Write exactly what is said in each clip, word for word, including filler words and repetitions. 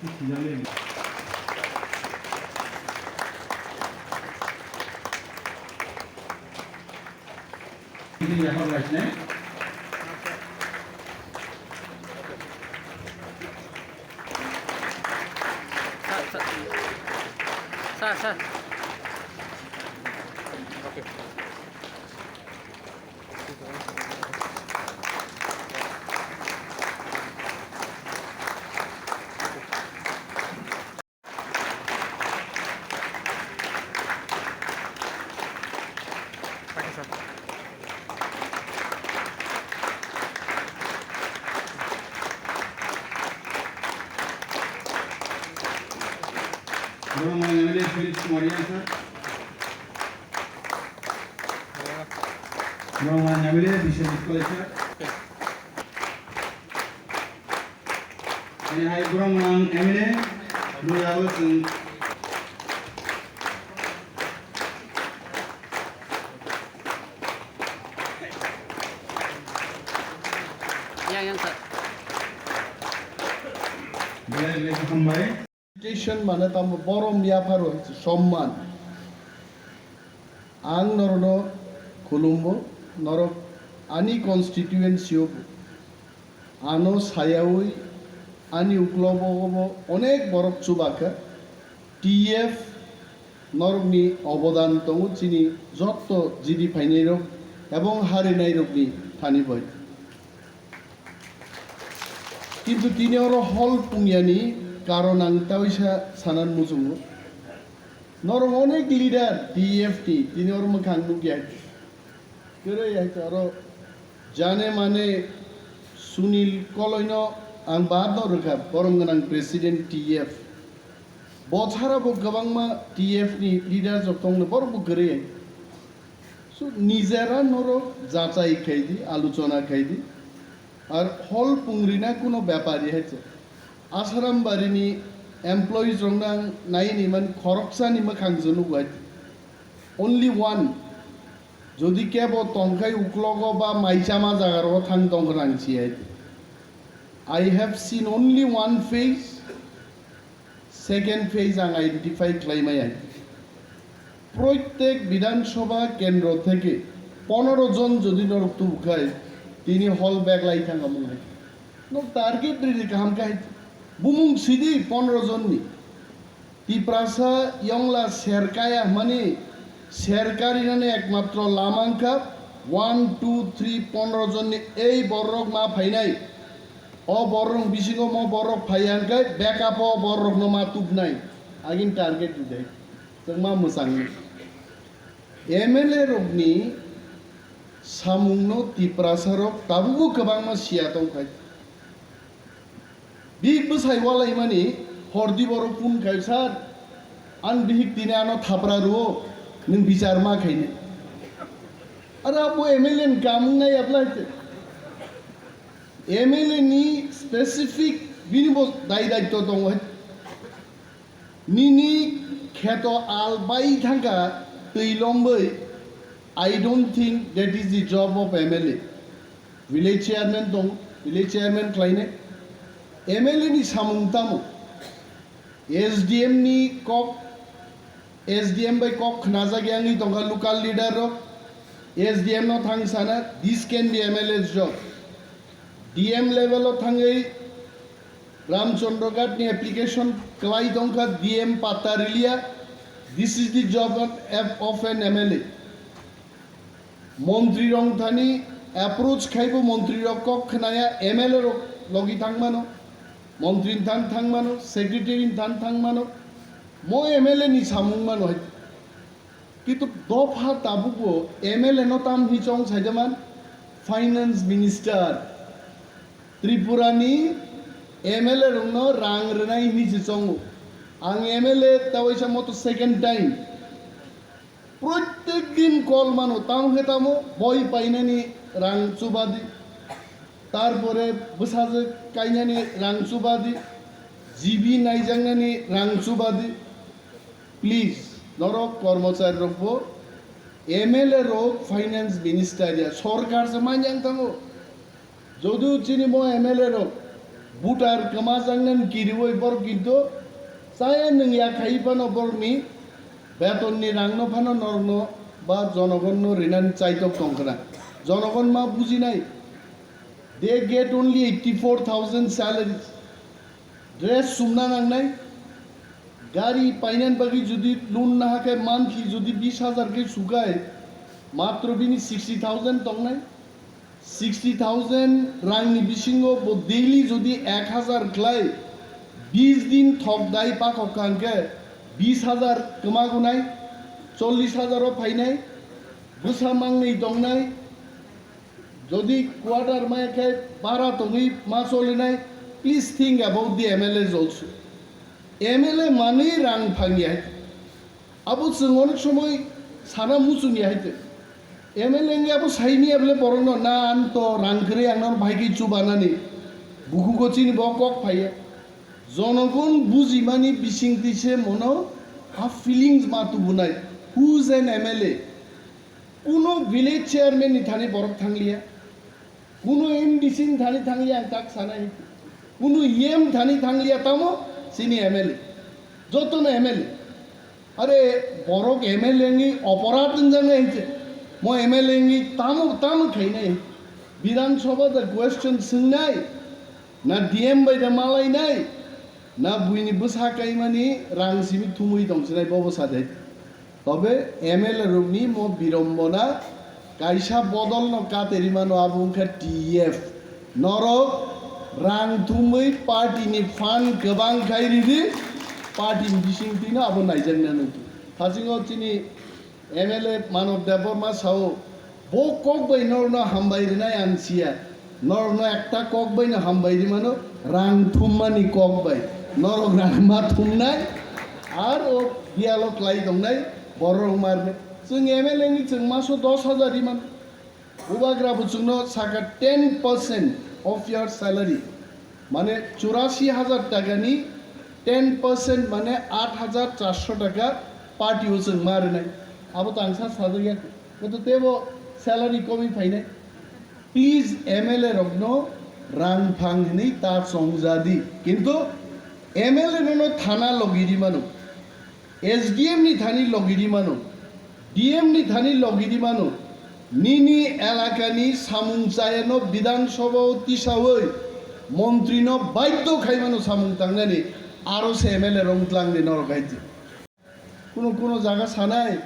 Sir, sir. Sir, sir. Borong Moriang M L A Felix Moriang sir. Borong Moriang M L A Biswajit Koli sir. Ini hai Borong Moriang M L A, Moriang sir. Yang, yang, sir. Belai belai khe hambai. Station mane tamo borom yapharo somman. Ang norokno khulumbo, norok ani constituency o bo. Ano sayawi ani uklogo bo onek borok chubakha. T F norokni obodan tongo chini jotto jidi phainairok ebong harinairokni thani bai. Kintu tini oro hol pungyani karon ang taisa sanan muchungo. Norok onek leader T F ni tini oro mwkhang nukya. Kwrwi hai oro jane mane Sunil Koloino ang baat no rwkha, borom gwnang president T F. Bochara bo kwbangma T F ni leaders rok tongno borok bo kwrwi hai. So nijera norok jachai khai di, aluchona khai di. Ar hol pungrina kuno bepari hai se. Asharam barini employees rokno ang nai ni man khoroksa ni mwkhang jono bai. Only one. Jodi kebo tongkhai uklogo ba maichama jaga rogo thang tongkha nang si hai. I have seen only one face. Second phase ang identify khlai maya. Proitek Bidhan Sabha kendro theke ponoro jon jodi norok tubukhai, tini hall bag lai thang amung hai. Nok target riri kaham khai. Bumung sidi ponoro jonni. Tiprasa yongla serkaya hmani serkarinani ekmatro lama wngkha one, two, three, ponoro jonni ei borok ma phainai. O borok bisingo mo borok phaiya hwnkhe backup o borokno ma tubnai. Agin target rijai. Chwngma mwchangni. M L A rokni samungno Tiprasa rok tabukbo kwbangma siya tongkhai. Big bwsai walaimani hordi borok phone khai, "Sir, ang bihik tini ano thapra rwo, nwng bichar ma khainai." Aro abo M L A ni kam wngnai ablai te. M L A ni specific bini bo dai daitto tongo hai. Nini kheto al bai thangkha twi lomwi, I don't think that is the job of M L A. Village chairman tong, village chairman khlainai. M L A ni samung tamo? S D M ni kok, S D M bai kok khnajak yangwi tongkha local leader rok. S D M no thang sana, this can be M L A's job. D M level o thangwi Ramchandra Ghat ni application kwlai tongkha, D M patta riliya. This is the job of, of an M L A. Montri rok thani approach khaibo, montri rok kok khnaya, M L A rok logi thangmano, montri ni thang thangmano, secretary ni thang thangmano, mo M L A ni samung mano hai. Kintu dopha tabukbo M L A no tam hi chong saijaman, finance minister. Tripura ni M L A rokno rang rwnai hinwi se chongo. Ang M L A ta waisa moto second time. Protek din call mano, tamo khe tamo boi painani rang chubadi. Tarpore bwsajwk kainani rang chubadi. G B naijaknani rang chubadi. Please, norok kormochari rokbo M L A rok finance minister ya sorkar se manyang tango. Jodu chini mo M L A rok Voter kwmajaknani kiriwi borok kintu chaya nwng ya khai phano borokni betonni rangno phano norokno ba jonogonno rinani chaitok tongkhna. Jonogon ma bujinai, they get only eighty four thousand salaries. Dress sumna nangnai, gari painani bagwi jodi loan naha khe monthly jodi bis hajar khe sukai, matro bini sixty thousand tongnai. Sixty thousand rangni bisingo bo daily jodi ek hajar khlai, bis din thok dai pakhok kha hwnkhe bis hajar kwmagunai, chollish hajar o phainai, bwsa mangnwi tongnai, jodi quarter maya khe bara tongwi ma cholinai. Please think about the M L As also. M L A manwi rang phangya. Abo chwng onek somoi sana muchungya hai twi. M L A wngya abo saini ya bole borokno, na ang to rang kwrwi, ang nono bahai khe chubanani. Bukhugo chini bo kok phaiya. Jonogon bujimani bisingtwi se mono a feelings ma tubunai. Who is an M L A? Kuno village chairman ni thani borok thangliya. Kuno M D C ni thani thangliya ang tak sanai. Kuno E M thani thangliya tamo chini M L A. Jotono M L A. Are borok M L A ni oporad wngjaknai hwnkhe. Mo M L A ni tamo tamo khainai. Bidhan Sabha da question swngnai. Na D M bai da malainai. Na buini bwsa kaimani rang simi thumwi tongsinai bobo sadai. Tobe M L A rokni mo birombona kaisa bodolno katerimano, abo wngkha T F. Norok rang thumwi party ni fund kwbang khai ridi, party ni bisingtwino abo naijaknai nungkha. Thasingo chini M L A Manob Debbarma sao, bo kok bai norokno hambai rinai ang siya. Norokno ekta kok baino hambai rimano, rang thummani kok bai. Norok rang ma thumnai, ar o biyalo klai tongnai, borok rok ma rinai. Chwng M L A ni chwng maso dos hajar rimano. Bubagra bo chwngno saka ten percent of your salary. Mane churasi hajar taka ni ten percent mane aat hajar charso taka party o chwng ma rinai. Abo tangsa sajak ya. Bo to tebo salary komi phainai. Please, M L A rokno rang phang hinwi ta chongjadi. Kintu M L A rokno thana logi rimano, S D M ni thani logi rimano, D M ni thani logi rimano, nini elakani samung chayano Bidhan Sabha o tisawi montrino baidho khaimano samung tangnani, aro se M L A rok tlangni norok hai di. Kuno kuno jaga sanai,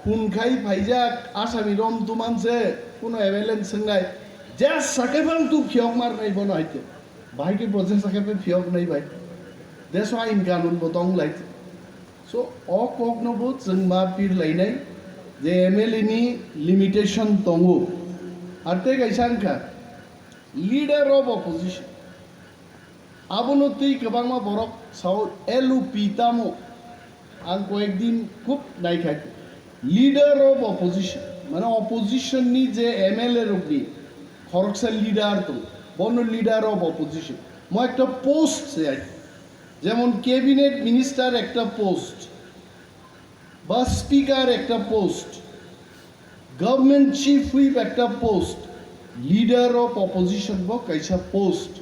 khun khai phaijak asami rom tumanse, kuno M L A ni swngnai, "Jas sakai phang tu phiyok mar nai bono haite." Bahai khe bo jas sakai phang phiyok nai bai. Deso ain kanun bo tong lai. So, o kokno bo chwng ma pir lainai je M L A ni limitation tongo. Ar tei kaisa wngkha, leader of opposition. Abono twi kwbangma borok sao L U P tamo. Ang koyekdin khub naikha. Leader of opposition, mane opposition ni je M L A rokni khoroksa leader tong, bono leader of opposition. Mo ekta post se ai. Jemon cabinet minister ekta post, ba speaker ekta post, government chief whip ekta post, leader of opposition bo kaisa post,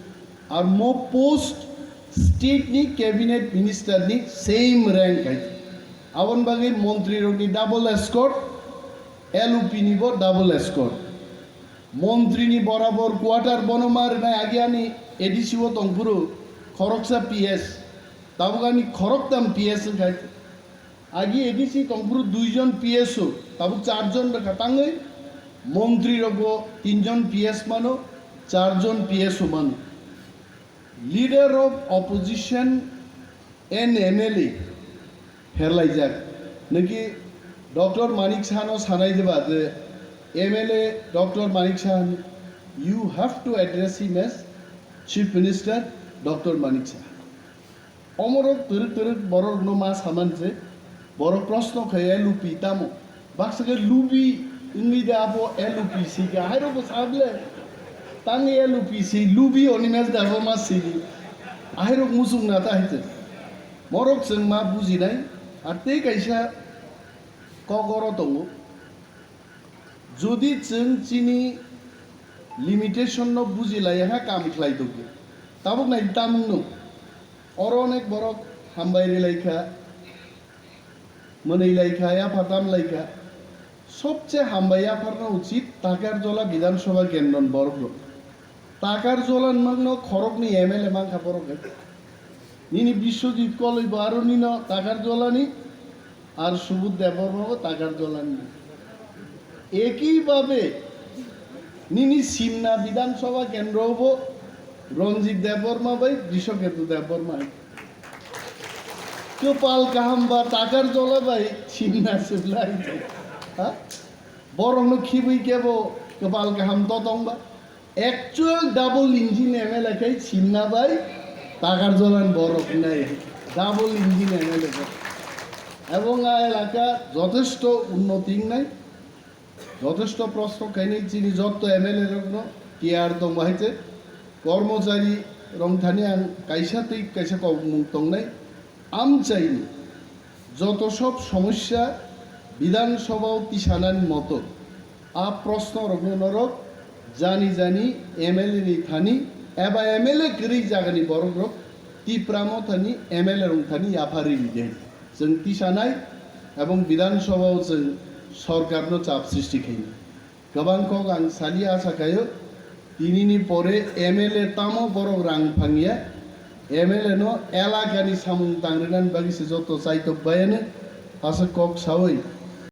ar mo post state ni cabinet minister ni same rank hai. Aboni bagwi montri rok ni double escort, L U P ni bo double escort. Montri ni borabor quarter bono ma rwnai, agi ani A D C o tongphuru khoroksa P S, tabuk ani khoroktam P S wngkha. Agi A D C tongphuru duijon P S o, tabuk charjon rwkha tangwi, montri rokbo tinjon P S mano, charjon P S o mano. Leader of opposition and M L A herlaijak. Niki Doctor Manik Saha no sanai diba je M L A Doctor Manik Saha, you have to address him as Chief Minister Doctor Manik Saha. Omorok twrwk twrwk borok no ma saman je borok proshno khe L U P tamo. Baksa khe lubi wngwi de abo L U P si khe, ahairok bo sa ble. Tang L U P si, lubi Animesh Debbarma si. Ahairok muchung na ta hai te. Morok chwng ma bujinai, ar tei kaisa kok oro tongo. Jodi chwng chini limitation no buji laiya kha, kam khlai tongya. Tabuk nai tamung no. Oro onek borok hambai rilai kha, mwnwi lai kha, yapha tam lai kha. Sobche hambai yapharno uchit Takarjola Bidhan Sabha kendron borok rok. Takarjola nwng no khorok ni M L A man kha borok hai. Nini Biswajit Koloi bo aro nino Takarjola ni. Ar Subodh Debbarma bo Takarjola ni. Eki babe nini Simna Bidhan Sabha kendro bo Ranjit Debbarma bai Brishaketu Debbarma hai. Kwpal kaham ba Takarjola bai Simna se lai. Ha? Borok no khibui kebo kwpal kaham to tong ba. Actual double engine M L A khe Simna bai Takarjolan borok nai double engine M L A borok. Ebong a elaka jotesto unnoti wngnai, jotesto prosno khainai chini jotto M L A rokno tiyar tong bahai je kormochari rong thani ang kaisa tei kaisa kokmung tongnai amchaini joto sob somosya Bidhan Sabha o tisanani moto a prosno rokno norok jani jani M L A ni thani eba M L A kwrwi jagani borok rok Tipra mothani M L A rong thani yapha riri de. Chwng tisanai ebong Bidhan Sabha o chwng sorkarno chap sristi khainai. Kwbang kok ang saliya asa khaio, tinini pore M L A tamo borok rang phangya, M L A no elakani samung tangrinani bagwi se joto chaitok bayani asa kok sawi